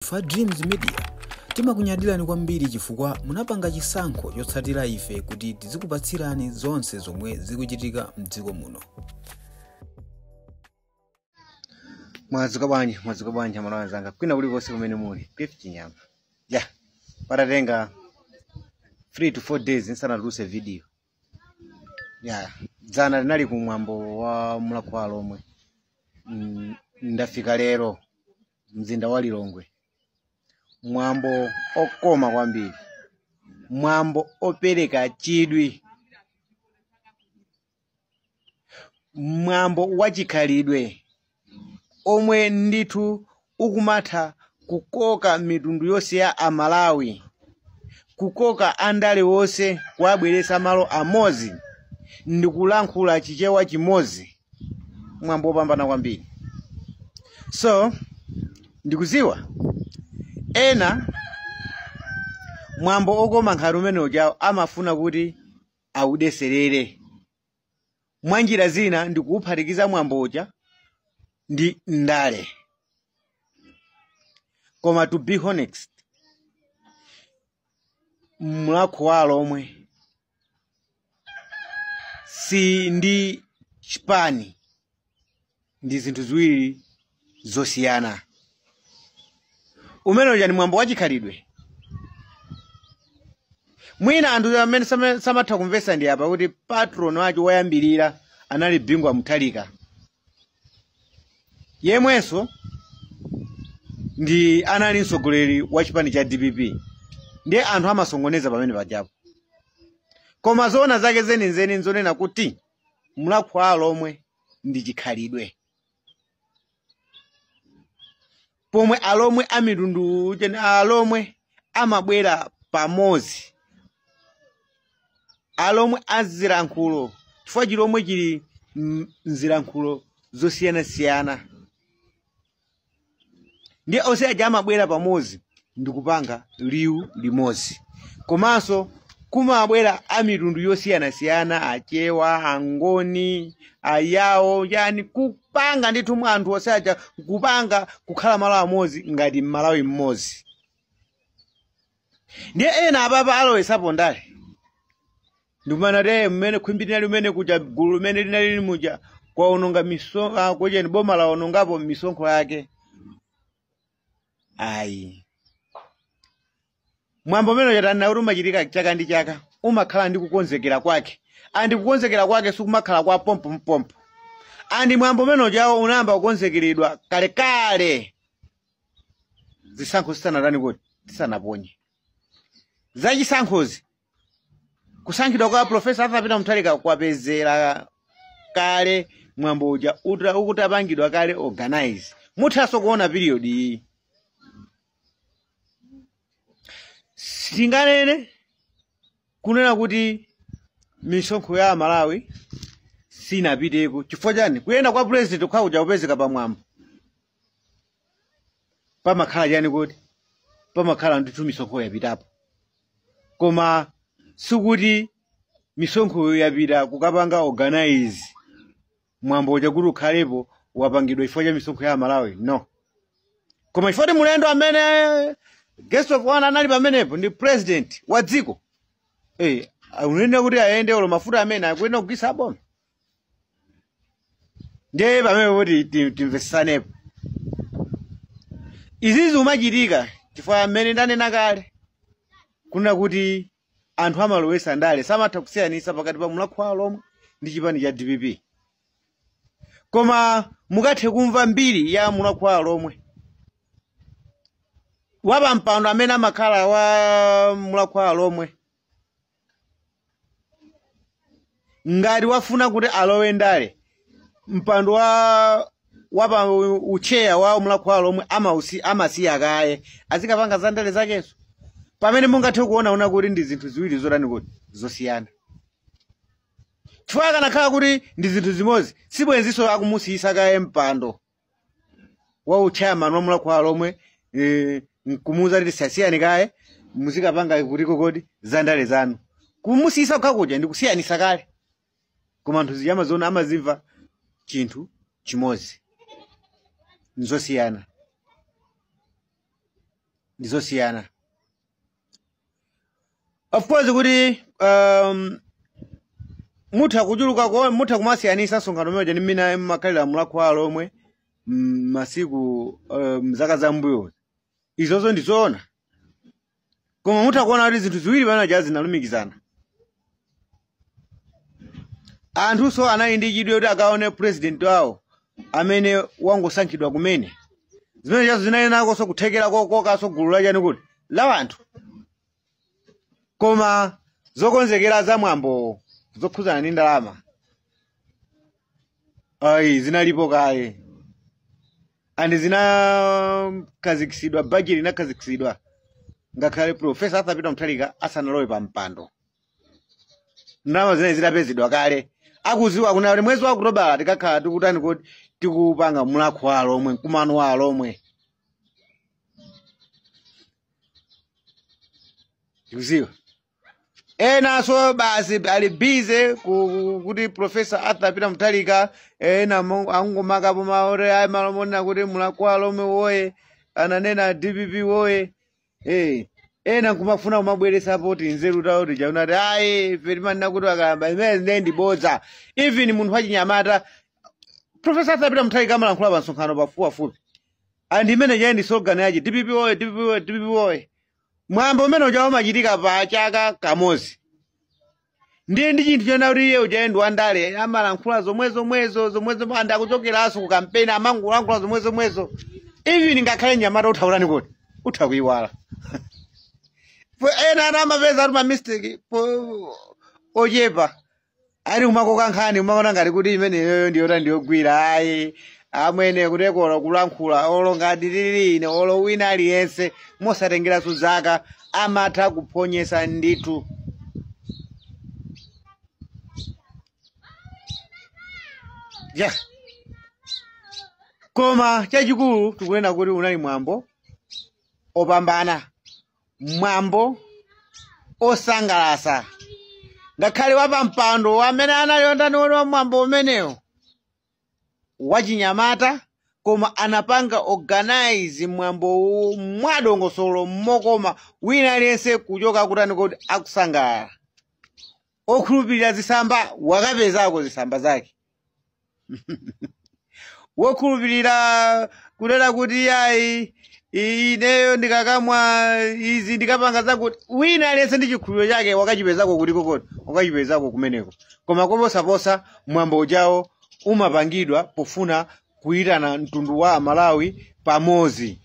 Ife a Dreams Media timakunyadirani kwambiri chifukwa munapanga chisankho chotsatira ife kuti tizikupatsirani zonse zomwe zikuchitika mdziko muno. Mwadzuka bwanji, mwadzuka bwanji amalawi anzanga kwina kulikonse kumene muli. Cliff Chinyama. Ya, patatenga 3 to 4 days nsanatuluse video. Ya, dzana linali kumwambo wa Mulhako wa Alomwe. Ndafika lero mzinda wa Lilongwe. Mwambo okoma kwambiri, mwambo opereka chidwi, mwambo wachikhalidwe omwe ndithu ukumatha kukoka mitundu yonse ya Amalawi, kukoka andale wonse kuwabweretsa malo amodzi ndikulankhula Chichewa chimodzi. Mwambo wopambana kwambiri. So ndikuziwa ena mwambo okoma nkhati umene ujawo amafuna kuti awudeserere mwanjira zina ndikuwuphatikiza mwambo uja ndi ndale. Koma to be honest, Mulhako wa Alomwe si ndi chipani, ndi zinthu ziwiri zosiyana. Umene uja ni mwambo wachikhalidwe. Mwina anthu amene samatha kumvetsa ndi apa kuti patron wacho woyambirira anali Bingu wa Mutharika, yemwenso ndi anali mtsogoleri wa chipani cha DPP. Ndiye anthu amasongoneza pamene pajapo. Koma zoona zake zenizeni nzonena kuti Mulhako wa Alomwe ndi chikhalidwe, pomwe alomwe a mitundu alomwe amabwera pamodzi, alomwe azilankhulo, chifukwa chilomwe chili mzilankhulo zosiyanasiyana, ndiye onse aja amabwera pamodzi ndikupanga liwu limodzi. Komanso kumabwera a mitundu yosiyanasiyana, Achewa, Angoni, Ayawo, yani kupanga ndithu mwa anthu onse aja kupanga kukhala malo amodzi ngati Mmalawi mmodzi. Ndiye ena apapa alowesapo ndale, ndikumana te mmene khwimbi linali limene kuja gulu limene linali limuja kwaononga kucheni boma laonongapo misonkho yake. Ayi, mwambo umene uchatani kuti umachitika chaka ndi chaka, umakhala ndi kukonzekera kwake, andi kukonzekera kwake sikumakhala kwa pompompompo. Andi mwambo umene uchawo unayamba kukonzekeredwa kalekale zisankho zisanatani kuti zisanaponye. Zachisankhozi kusankhidwa kwa Profesa Arthur Peter Mutharika kwapezera kale mwambo uja ukutapangidwa kale organize. Muthanso kuona period iyi. Singanene kunena kuti misonkho ya Malawi sinapiteko chifukwa chani? Kuyenda kwa president kuja kupezeka pamwambo pamakhala chani kuti pamakhala ndithu misonkho yapitapo, koma sikuti misonkho yapita kukapanga organize mwambo uja kuti ukhalepo wapangidwa chifukwa cha misonkho ya Malawi, no. Koma chifukwa mulendo amene guest of honor anali pamenepo ndi president wa dziko, unene kuti ayende olo mafuta amene akuyenda kugwisa aboma. Ndiye pamene kuti timvesanepo izizi umachitika chifukwa amene ndanena kale kuna kuti anthu amalowesa ndale samatha kusiyanisa pakati pa Mulhako wa Alomwe ndi chipani cha DPP. Koma mukathe kumva mbiri ya Mulhako wa Alomwe, wapa mpando amene amakhala wa Mulhako wa Alomwe ngati wafuna kuti alowe ndale, mpando wa wapa ucheya wa Mulhako wa Alomwe amasiya kaye azikapanga za ndale zakenso. Pamene mungathe kuona una kuti ndi zinthu ziwiri zotani kuti zosiyana. Chifukwa akanakhala kuti ndi zinthu zimodzi, sibwenzinso akumusiyisa kaye mpando wa uchairman wa Mulhako wa Alomwe, nkumuwuza kuti sasiyani kaye muzikapanga kutiko kodi za ndale zanu. Kumusiyisa kukha kuja ndi kusiyanisa kale. Koma anthu ziyama zona amazimva chinthu chimodzi, nzosiyana. Ndizosiyana, of course, kuti mutha kuchuluka mutha kumasiyanisa msonkhano umene ndi mmene mmakhalira Mulhako wa Alhomwe masiku mzaka zambuyo. Izozo ndizoona, koma mutha kuona kuti zinthu ziwiri pamene zinalumikizana. Anthuso anali ndi chidwi kuti akaone president wawo amene wangosankhidwa kumene. Zimene chazo zinali nakonso kuthekera kokokanso gulu lachani kuti la anthu, koma zokonzekera za mwambo zokhuzana ndi ndalama ayi, zinalipo kale and zinakhazikitsidwa, budget inakhazikitsidwa ngakhale Professor Arthur Peter Mutharika asanalowe pa mpando. Ndalama zinayi zitapezedwa kale, akuziwa kuna kuti mwezi wa Okutobala tikakhala tikutani kuti tikupanga Mulhako wa Alhomwe, mkumano wa Alhomwe. Tikuziwa enanso basi ali busy kuti Professor Arthur Peter Mutharika, ena angomakapo maore ayi malomona kuti Mulhako wa Alhomwe woye, ananena DPP woye. Ena nkumafuna kumabweresapo tinzeru tawo tichaona kuti ayi, ife timanena kuti akayamba imene zine ndibodza. Even munthu wachinyamata, Professor Arthur Peter Mutharika amalankhula pa msonkhano pafupipafupi, and imene chayi ndi slogan yachi DPP woye, DPP woye, DPP woye. Mwambo umene uja umachitika pa chaka kamodzi, ndiye ndi chinthu chona kuti iye uja ndi wandale, amalankhula zomwe zomwezo zomwe zomwe, and akuchokeranso ku kampeni amangolankhula zomwe zomwezo. Even ngakhale nyamata utha kutani kuti utha kuyiwala. Ena ana amapeza kuti ma mistake ochepa ali kumakoka nkhani, kumaona ngati kuti imeneyoyo ndiyota ndiyogwira. Ayi amwene, kutekola kulankhula olo ngati lili ine olo wina aliyense, mosatengeranso zaka, amatha kuphonyesa ndithu. Ya, koma chachikulu tikunena kuti unali mwambo opambana, mwambo osangalasa, ngakhale wapampando amene anali ondani wa mwambo umenewo wachinyamata, koma anapanga organize mwambo mwadongosolo mokoma, wina aliyense kuchoka kutani kuti akusangalala. Okhulupirira zisamba wakapezako zisamba zake, wokhulupirira kunena kuti ayi, ineyo ndikakamwa izi ndikapanga zakuti, wina aliyense ndi chikhulupiriro chake wakachipezako kuti kokoti wakachipezako kumeneko. Koma koposaposa mwambo ujawo umapangidwa pofuna kuyitana mtundu wa Amalawi pamodzi,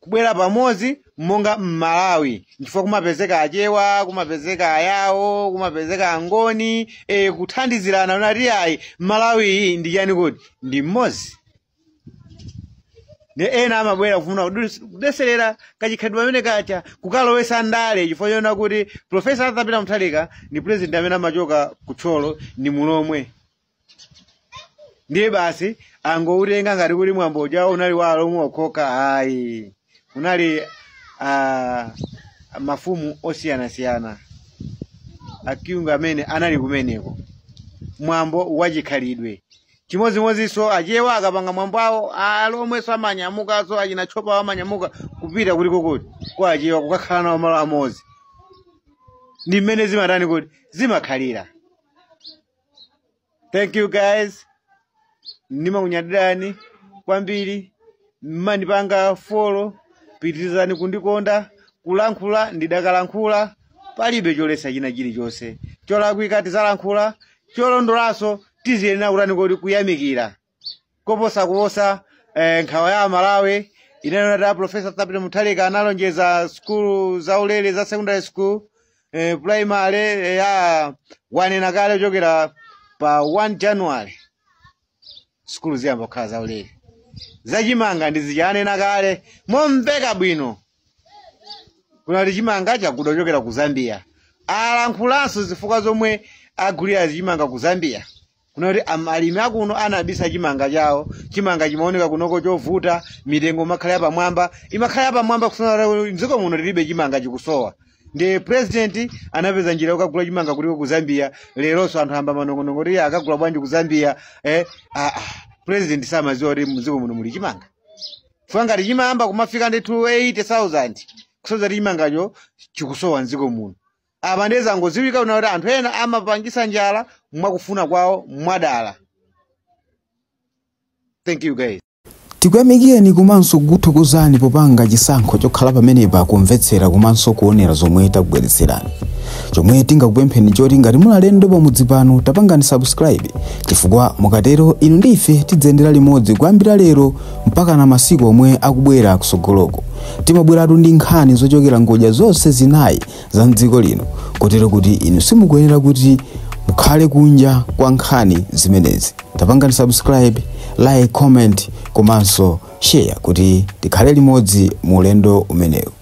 kubwera pamodzi monga Mmalawi, chifukwa kumapezeka Achewa, kumapezeka Ayawo, kumapezeka Angoni, kuthandizirana unati ayi, Malawi iyi ndi chani kuti ndi mmodzi. Ndi ena amabwera kufuna kudeserera kachikhalidwe pamene kacha, kukalowesa ndale, chifukwa chona kuti Professor Arthur Peter Mutharika ndi president amene amachoka kutcholo, ndi Mulomwe, ndiye basi angoutenga ngati kuti mwambo uja unali wa Alomwe okhoka. Ayi, unali mafumu osiyanasiyana akyungu amene anali kumeneko, mwambo wachikhalidwe. Chimodzimodzinso Achewa akapanga mwambo awo, Alomwenso amanyamukanso, achina Chopa amanyamuka kupita kuti kokoti kwa Achewa kukakhala nawo malo amodzi. Ndi mmene zimatani kuti zimakhalira. Thank you guys, ndimakunyadirani kwambiri, mmandipanga follow, pitirizani kundikonda. Kulankhula ndidakalankhula, palibe cholesa china chilichonse. Cholakwika tizalankhula, cholondolanso tiziyenera kutani kuti kuyamikira. Koposa kuposa nkhawa ya Malawi inena ta Professor Arthur Mutharika analonjeza skulu zaulere za secondary school, primary, ya wanena kale kuchokera pa 1 January skulu ziyamba kukhala zaulere. Zachimanga ndizichanena kale momveka bwino kunati chimanga chagudwa kuchokera ku Zambia. Alankhulanso zifukwa zomwe agulira chimanga ku Zambia, kunati alimi akuno anabisa chimanga chawo. Chimanga chimaoneka kunoko chovuta, mitengo imakhala yapamwamba, imakhala yapamwamba kusona mdziko muno tilibe chimanga, chikusowa. Ndi president anapeza njira yokagula chimanga kuliko ku Zambia. Leronso anthu amba manong'onong'o kuti akagula bwanji ku Zambia. President samadziwa kuti mdziko muno muli chimanga? Chifukwa ngati chimayamba kumafika ndithu 80,000, kusonyeza kuti chimangacho chikusowa mdziko muno. Apa ndiye zangodziwika kuti anthu ena amapangisa njala mwakufuna kwawo mwadala. Thank you, guys. Tikuyamikeni komanso kukuthokozani popanga chisankho chokhala pamenepa kumvetsera komanso kuonera zomwe takubweretserani. Chomwe tingakupempheni choti ngati muli alendo pamudzi pano, tapangani subscribe, chifukwa mukatero inu ndi ife tidzayendera limodzi kuyambira lero mpaka na masiku omwe akubwera kusogoloko. Timabweratu ndi nkhani zochokera ngodya zonse zinayi za mdziko lino, kotero kuti inu simukuyenera kuti mukhale kunja kwa nkhani zimenezi. Tapangani subscribe, like, comment komanso share kuti tikhale limodzi mu ulendo umenewu.